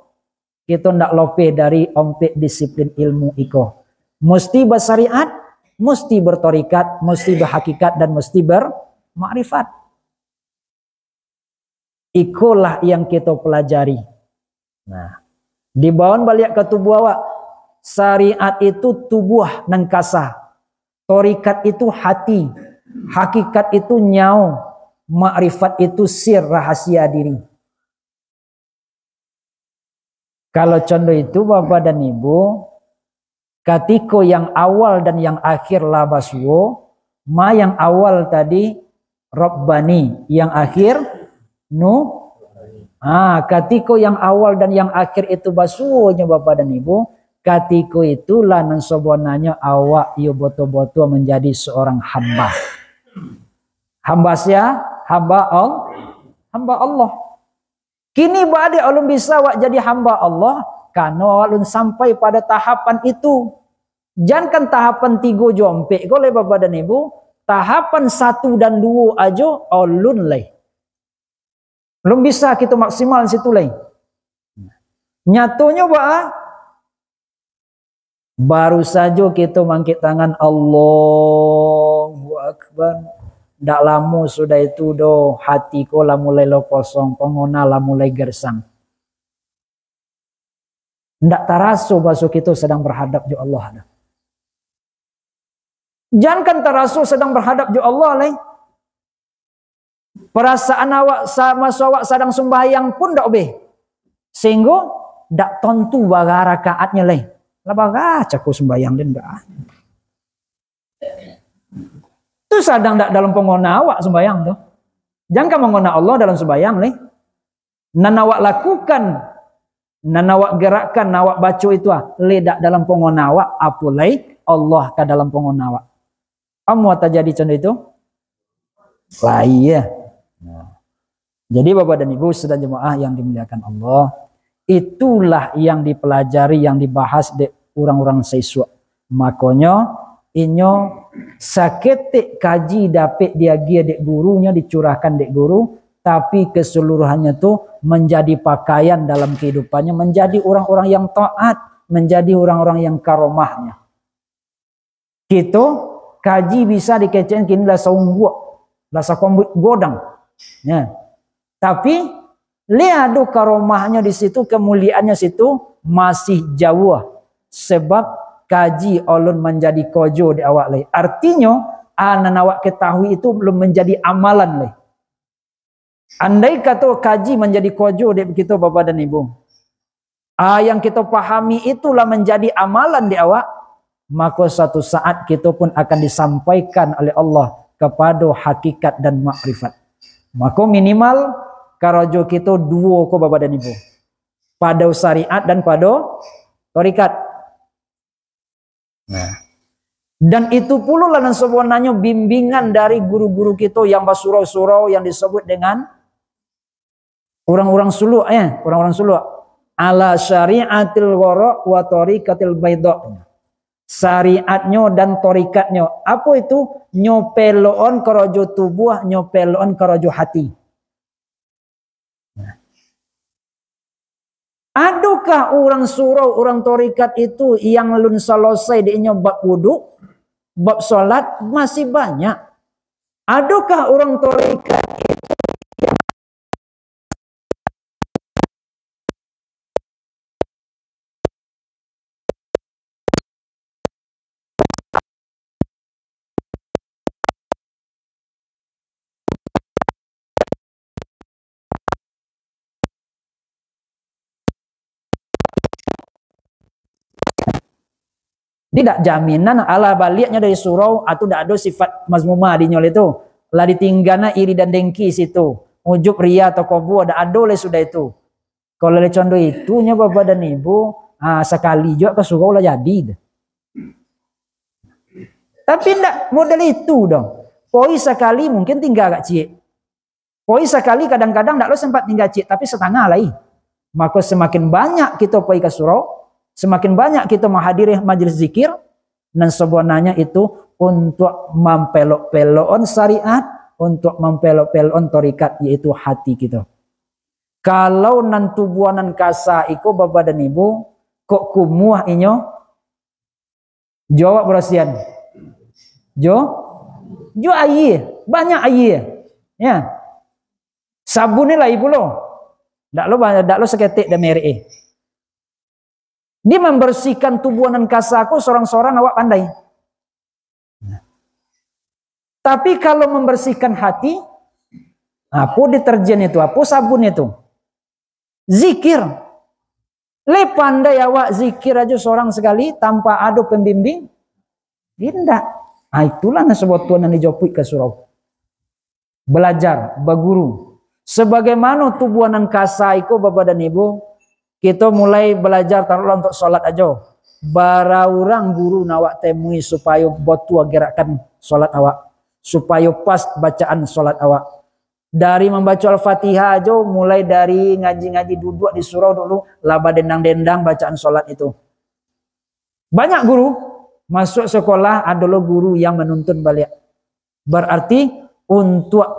kito ndak lopeh dari ompek disiplin ilmu iko. Musti basyariat, musti bertarikat, musti berhakikat, dan musti bermakrifat. Ikolah yang kito pelajari. Nah, dibawan baliak ka tubuah awak. Syariat itu tubuah nan kasa. Tarikat itu hati. Hakikat itu nyawo. Makrifat itu sir, rahasia diri. Kalau contoh itu, Bapak dan Ibu, katiko yang awal dan yang akhir lah basuo, ma yang awal tadi Rabbani, yang akhir Nu-, Ha, katiko yang awal dan yang akhir itu basuonyo, Bapak dan Ibu, katiko itulah nan sabananyo awak iyo batua-batua manjadi seorang hamba. Hamba sia? Hamba Al-, hamba Allah. Kini baa dek alun bisa awak jadi hamba Allah, karano alun sampai pada tahapan itu. Jankan tahapan tigo jo ampek ko lai, Bapak dan Ibu, tahapan satu dan duo ajo alun lai. Alun bisa kito maksimal situ lai. Nyatonyo baa? Baru sajo kito mangkek tangan, Allahu Akbar. Ndak lamo sudah itu doh, hati ko lah mulai lo kosong, pangona lah mulai gersang. Ndak taraso baso kito sadang berhadap jo Allah doh. Jankan taraso sadang berhadap jo Allah lai. Parasaan awak sa-, maso awak sadang sumbayang pun dak obeh. Sehinggo dak tontu bara rakaatnyo lai. Lah bara cako sumbayang den dak. Tu sadang dak dalam pangona awak sumbayang tu. Jangan mangona Allah dalam sumbayang lai. Nan awak lakukan, nan awak gerakkan, nan awak baco itu ah, lai dak dalam pangona awak, apo lai Allah ka dalam pangona awak. Amuah tajadi cando itu? Lai, ya. Nah. Jadi, Bapak dan Ibu sidang jemaah yang dimuliakan Allah, itulah yang dipelajari, yang dibahas dek urang-urang saisuak. Makonyo, inyo saketek kaji dapek diagiah dek gurunyo, dicurahkan dek guru, tapi keseluruhannyo tu manjadi pakaian dalam kehidupannyo, manjadi urang-urang yang taat, manjadi urang-urang yang karomahnyo. Kito kaji bisa dikecekan kini lah saumbuak, lah sakombuik godang. Ya. Tapi, lai ado karomahnyo di situ, kemuliaannyo situ masih jauah. Sebab kaji alun manjadi kojo di awak lai. Artinyo, a nan awak ketahui itu belum menjadi amalan lai. Andai kato kaji manjadi kojo dek kito, Bapak dan Ibu, a, yang kito pahami itulah manjadi amalan di awak, mako suatu saat kito pun akan disampaikan oleh Allah kapado hakikat dan makrifat. Mako minimal karajo kito duo ko, Bapak dan Ibu, pado syariat dan pado tarikat. Nah. Dan itu pulolah nan sabananyo bimbingan dari guru-guru kito yang basurau-surau yang disebut dengan urang-urang suluk, eh, urang-urang suluk. Ala syariatil gharra wa tariqatil baidha. Syariatnyo dan tarikatnyo. Apo itu? Nyo peloon karajo tubuah, nyo peloon karajo hati. Nah. Adokah urang surau, urang tarikat itu yang alun salasai dek inyo bab wuduk, bab salat? Masih banyak. Adokah urang tarikat itu yang Jadi, dak jaminan alah baliaknyo dari surau, atau dak ado sifat mazmumah dinyo lai tu. Lah ditinggana iri dan dengki situ. Ujub, riya, takabur, dak ado lai sudah itu. Kalau lai condo itu nyo, Bapak dan Ibu, ah, sakali juo ka surau lah jadi tu. Tapi ndak model itu doh. Poi sakali mungkin tingga agak ciek. Poi sakali kadang-kadang ndak lo sempat tingga ciek, tapi satangah lai. Mako samakin banyak kito poi ka surau, samakin banyak kito mahadiri majelis zikir, nan sabananyo itu untuak mampelok-pelokan syariat, untuak mampelok-pelokan tarikat, yaitu hati kito. Kalau nan tubuah nan kasa iko, Bapak dan Ibu, kok kumuah inyo, jo awak barasiahan. Jo, jo aia, banyak aia. Ya. Sabun ni lai pulo. Dak lo ba-, dak lo saketek dah merek, eh. Dia membersihkan tubuah nan kasa ko sorang-sorang awak pandai. Tapi kalau membersihkan hati, apo deterjen itu, apo sabun itu? Zikir. Lai pandai awak zikir ajo sorang sakali tanpa ado pembimbing? Indak. Ah, itulah nan sabuah tuan nan dijopuik ka surau. Balajar, baguru. Sabagaimano tubuah nan kasa iko, Bapak dan Ibu, kito mulai balajar taruhlah untuak solat ajo. Bara urang guru nan awak temui supayo batua gerakan solat awak, supayo pas bacaan solat awak. Dari mambaco Al-Fatihah ajo, mulai dari ngaji-ngaji duduak di surau dulu, lah badendang-dendang bacaan solat itu. Banyak guru, masuak sekolah ado lo guru yang manuntun baliak. Berarti untuak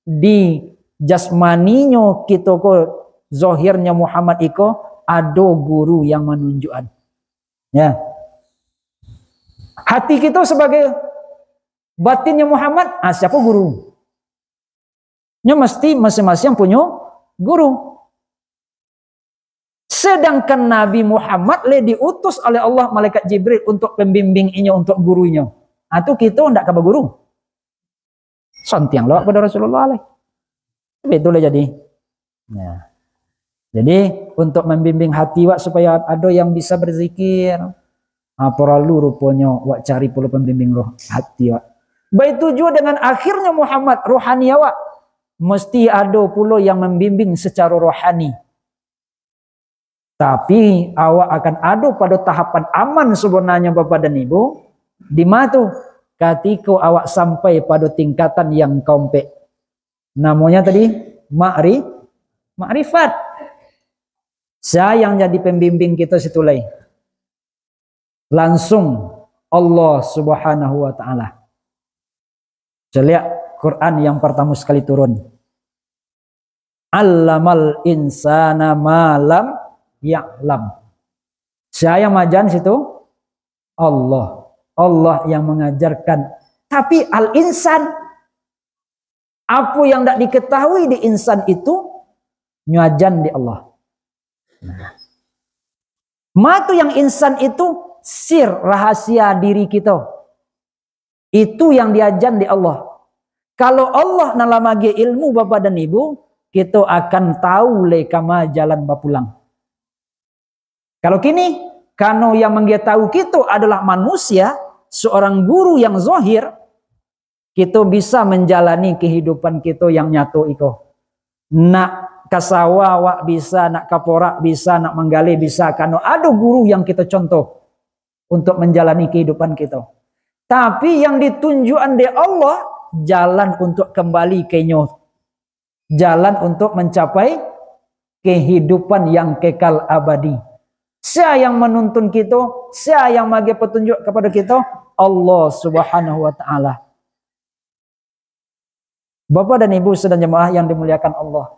di jasmaninyo kito ko, zohirnyo Muhammad iko, ado guru yang manunjuakan. Ya. Hati kito sabagai batinnyo Muhammad, ah, siapo guru? Nyo mesti masing-masing punyo guru. Sedangkan Nabi Muhammad le diutus oleh Allah malaikat Jibril untuak pembimbing inyo, untuak gurunyo. Ah, tu kito ndak ka baguru. Santiang lo awak pado Rasulullah le. Tapi itu lah jadi. Nah. Jadi, untuak mambimbing hati awak supayo ado yang bisa berzikir, ah, paralu ruponyo awak cari pulo pambimbing roh hati awak. Baitu juo dengan akhirnyo Muhammad, rohani awak. Mesti ado pulo yang mambimbing sacaro rohani. Tapi, awak akan ado pado tahapan aman sabananyo, Bapak dan Ibu. Di ma tu? Katiko awak sampai pado tingkatan yang kaompek. Namonyo tadi, makri-, makrifat. Sia yang jadi pambimbing kito situ lai? Langsung Allah Subhanahu wa Ta'ala. Caliak Quran yang partamo sakali turun. Allamal insana ma lam ya'lam. Sia yang maajan situ? Allah. Allah yang mangajarkan. Tapi al-insan, apo yang ndak diketahui di insan itu, nyo ajan di Allah. Nah. Ma tu yang insan itu, sir, rahasia diri kito. Itu yang diajan di Allah. Kalau Allah nan lah maagiah ilmu, Bapak dan Ibu, kito akan tahu lai kama jalan bapulang. Kalau kini, karano yang manggiah tahu kito adalah manusia, seorang guru yang zahir, kito bisa manjalani kahidupan kito yang nyato iko. Nak ka sawah awak bisa, nak ka porak bisa, nak manggaleh bisa, karano ado guru yang kito contoh untuak manjalani kahidupan kito. Tapi yang ditunjuakan dek Allah, jalan untuak kambali ka Inyo. Jalan untuak mancapai kahidupan yang kekal abadi. Sia yang manuntun kito, sia yang maagiah patunjuak kapado kito? Allah Subhanahu wa Ta'ala. Bapak dan Ibu sidang jamaah yang dimuliakan Allah.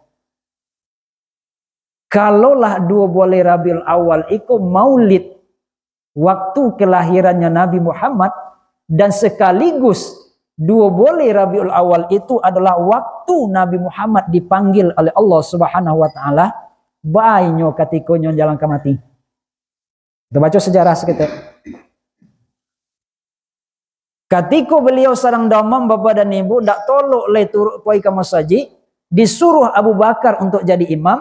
Kalaulah duo baleh Rabiul Awal iko maulid waktu kalahirannyo Nabi Muhammad, dan sakaligus duo baleh Rabiul Awal itu adalah waktu Nabi Muhammad dipanggia oleh Allah Subhanahu wa Ta'ala, baa inyo katikonyo jalan ka mati. Kita baco sajarah saketek. Katiko baliau sadang damam, Bapak dan Ibu, ndak tolok lai turun pai ka masajik, disuruah Abu Bakar untuak jadi imam,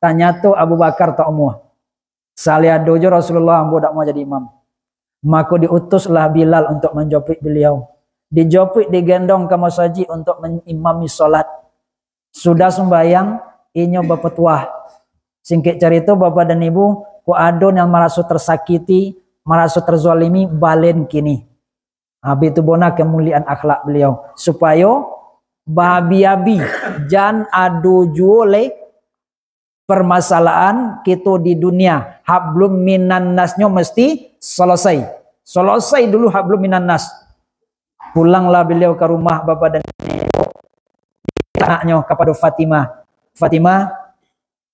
tanyato Abu Bakar tak amuah. Saliado jo Rasulullah, ambo dak amuah jadi imam. Mako diutuslah Bilal untuak manjopuik baliau. Dijopuik, digendong ka masajik untuak mangimami solat. Sudah sumbayang, inyo bapatuah. Singkek carito, Bapak dan Ibu, kok ado yang maraso tersakiti, maraso terzalimi, balen kini. Habis tu bona kamuliaan akhlak baliau. Supayo babi-abi, jan ado juo lai permasalahan kito di dunia. Hablum minan nasnyo mesti selesai. Selesai dulu hablum minan nas. Pulanglah baliau ka rumah, Bapak dan Ibu, anaknyo kapado Fatimah. Fatimah,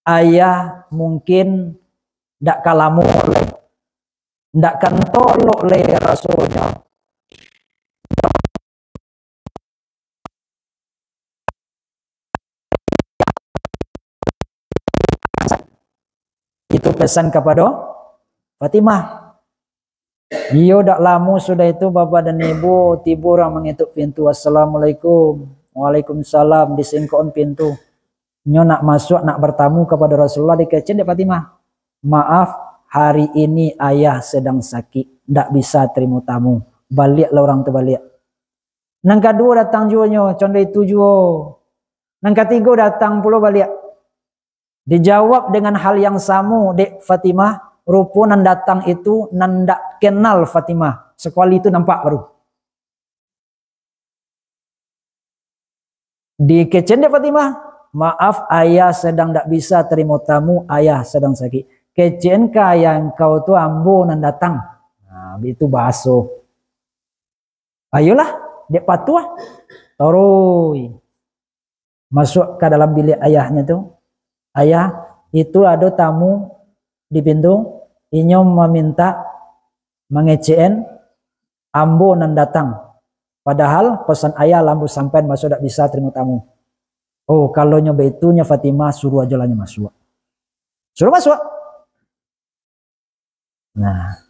ayah mungkin ndak ka lamo lai, ndak ka tolok lai rasonyo. Itu pesan kapado Fatimah. Iyo, dak lamo sudah itu, Bapak dan Ibu, tibo urang mangetuk pintu. "Assalamualaikum." "Waalaikumsalam." Disingkok pintu. Nyo nak masuak, nak batamu kapado Rasulullah, dikecek dek Fatimah. "Maaf, hari ini ayah sedang sakit, ndak bisa tarimo tamu. Baliaklah urang tu baliak." Nan kaduo datang juo nyo, condo itu juo. Nan katigo datang pulo baliak. Dijawab dengan hal yang samo dek Fatimah, rupo nan datang itu nan ndak kenal Fatimah. Sakali tu nampak baru. Dikecek dek Fatimah, "Maaf, ayah sadang ndak bisa tarimo tamu, ayah sadang sakik." "Kecekan ka ayah engkau tu, ambo nan datang." Nah, itu bahaso. Ayolah, dek patuah. Taruih masuak ka dalam biliak ayahnya tu. "Ayah, itu ado tamu di pintu, inyo mamintak, mangecekan, ambo nan datang. Padahal pasan ayah lah ambo sampaian, maso dak bisa tarimo tamu." "Oh, kalau nyo baitu nyo Fatimah, suruah ajo lah nyo masuak." Suruah masuak. Nah.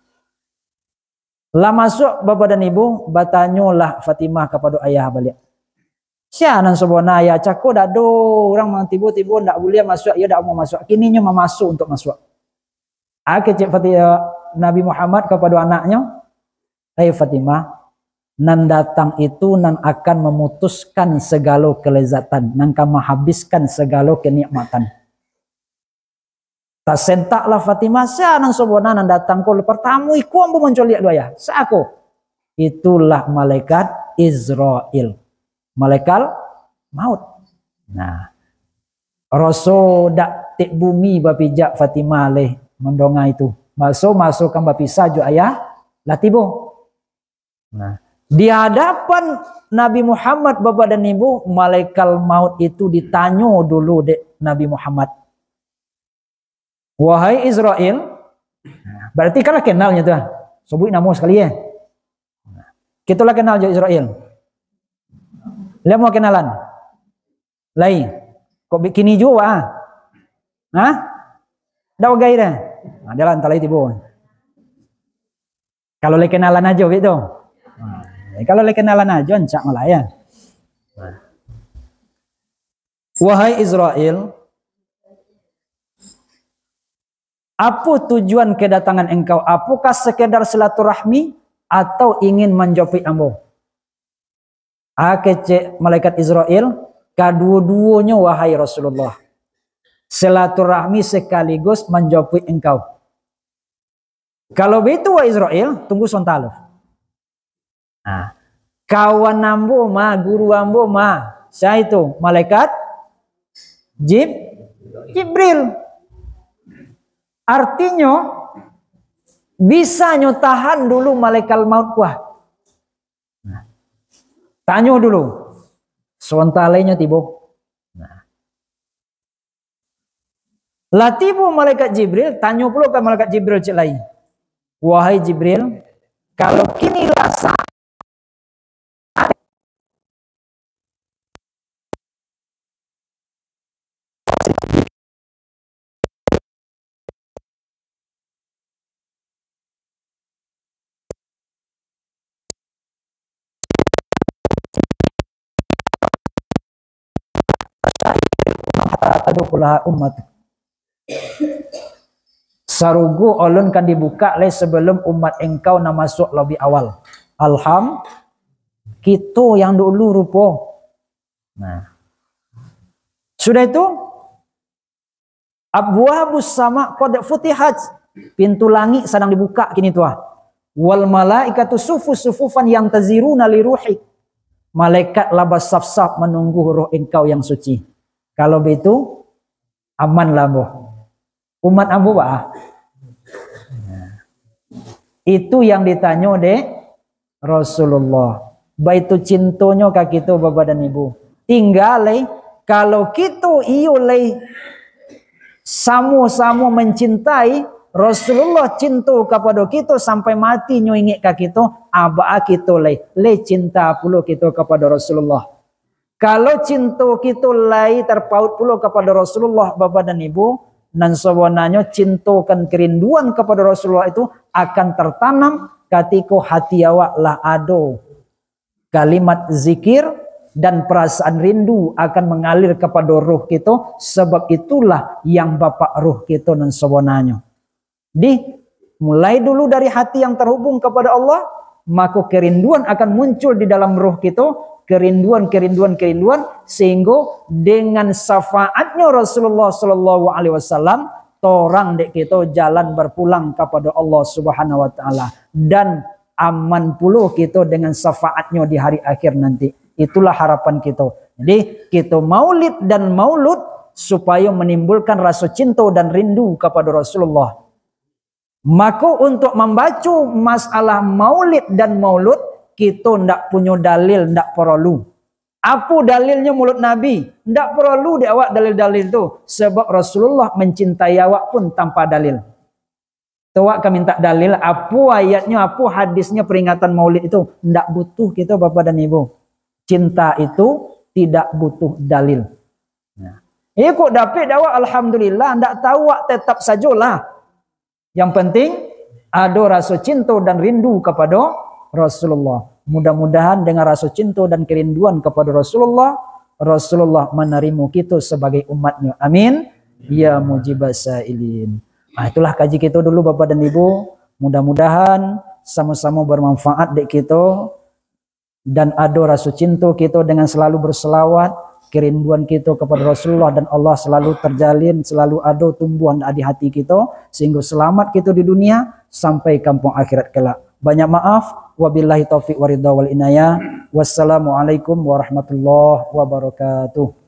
Lah masuak bapak dan ibu, batanyolah Fatimah kapado ayah baliak. "Sia nan sabana ayah, cako dak ado urang tibo-tibo ndak buliah masuak, iyo dak mau masuak. Kini nyo mamaso untuak masuak." Ah, kecek Fati-, eh, Nabi Muhammad kapado anaknyo, "Hai Fatimah, nan datang itu nan akan mamutuskan sagalo kalezatan, nan ka mahabiskan sagalo kanikmatan." Tasentaklah Fatimah, "Sia nan sabana nan datang ko, partamo iko ambo mancaliak dek ayah. Sia ko?" "Itulah malaikat Izrail, malaikat maut." Nah, raso dak tek bumi bapijak Fatimah leh mandonga itu. Maso-maso kan bapisah jo ayah lah tibo. Nah, di hadapan Nabi Muhammad, bapak dan ibu, malaikat maut itu ditanyo dulu dek Nabi Muhammad, "Wahai Izrail," berarti kan lah kenalnyo tu, ah. Sabuik namo sakali, eh. Kito lah kenal jo Izrail. Lah mau kenalan? Lai. Kok bikini juo, ah? Hah? Dak bagai dah. Nah, jalan, tak lai tibo. Kalau lai kenalan ajo, bik tu. Nah, kalau lai kenalan ajo, ancak malah, ya. Nah. "Wahai Izrail, apo tujuan kedatangan engkau? Apokah sekedar silaturahmi atau ingin manjapuik ambo?" Ah, kecek malaikat Izrail, "Kaduo-duonyo, wahai Rasulullah. Silaturahmi sekaligus manjapuik engkau." "Kalau baitu, wahai Izrail, tunggu sonta lu. Nah, kawan ambo ma, guru ambo ma, sia itu, malaikat Jib-, Jibril. Artinyo, bisa nyo tahan dulu malaikat maut ko, ah. Nah, tanyo dulu. Sonta lai nyo tibo." Nah. Lah tibo malaikat Jibril, tanyo pulo ka malaikat Jibril cek lai, "Wahai Jibril, kalau kini lah sa-, sarugo alun kan dibukak lai sabalum umat engkau nan masuak labiah awal." Alham-, kito yang dulu rupo. Nah. Sudah itu, "Abwabus sama qad futihat." Pintu langik sadang dibukak kini tu, ah. "Wal malaikatu sufu-, sufufan yantaziruna li ruhik." Malaikat lah basaf-saf manunggu roh engkau yang suci. Kalau baitu, aman lah ambo. Umat ambo, bah. Itu yang ditanyo dek Rasulullah. Baitu cintonyo ka kito, bapak dan ibu. Tingga lai, kalau kito iyo lai samo-samo mancintai, Rasulullah cinto kapado kito sampai mati nyo ingek ka kito, ah, baa kito lai, lai cinta pulo kito kapado Rasulullah. Kalau cinto kito lai tarpaut pulo kapado Rasulullah, bapak dan ibu, nan sabananyo cinto kan kerinduan kapado Rasulullah itu akan tartanam katiko hati awak lah ado kalimat zikir, dan perasaan rindu akan mangalir kapado roh kito, sabab itulah yang bapak roh kito nan sabananyo. Di, mulai dulu dari hati yang terhubung kepada Allah, mako kerinduan akan muncul di dalam roh kito, kerinduan, kerinduan, kerinduan, sehingga dengan syafaatnya Rasulullah sallallahu alaihi wasallam, torang dek kito jalan berpulang kepada Allah Subhanahu wa Taala, dan aman pulo kito dengan syafaatnya di hari akhir nanti. Itulah harapan kito. Jadi, kito maulid dan maulud supaya menimbulkan rasa cinta dan rindu kepada Rasulullah. Maka, untuk mambaco masalah maulid dan maulud, kito ndak punyo dalil, ndak paralu. Apo dalilnyo maulud Nabi? Ndak paralu dek awak dalil-dalil tu, sebab Rasulullah mencintai awak pun tanpa dalil. Tu awak ka minta dalil, apo ayatnyo, apo hadisnyo peringatan maulid itu? Ndak butuh kito, Bapak dan Ibu. Cinta itu tidak butuh dalil. Nah, iko dapek dek awak, alhamdulillah, ndak tahu awak, tetap sajolah. Yang penting, ado raso cinta dan rindu kepada Rasulullah. Mudah-mudahan dengan raso cinta dan kerinduan kepada Rasulullah, Rasulullah menerima kita sebagai umatnya. Amin. Ya mujibas sailin. Ah, itulah kaji kita dulu, Bapak dan Ibu. Mudah-mudahan sama-sama bermanfaat dek kita, dan ado raso cinta kita dengan selalu berselawat, kerinduan kita kepada Rasulullah dan Allah selalu terjalin, selalu ado tumbuh di hati kita, sehingga selamat kita di dunia sampai kampung akhirat kelak. Banyak maaf, wabillahi taufiq waridha wal inayah. Wassalamualaikum warahmatullahi wabarakatuh.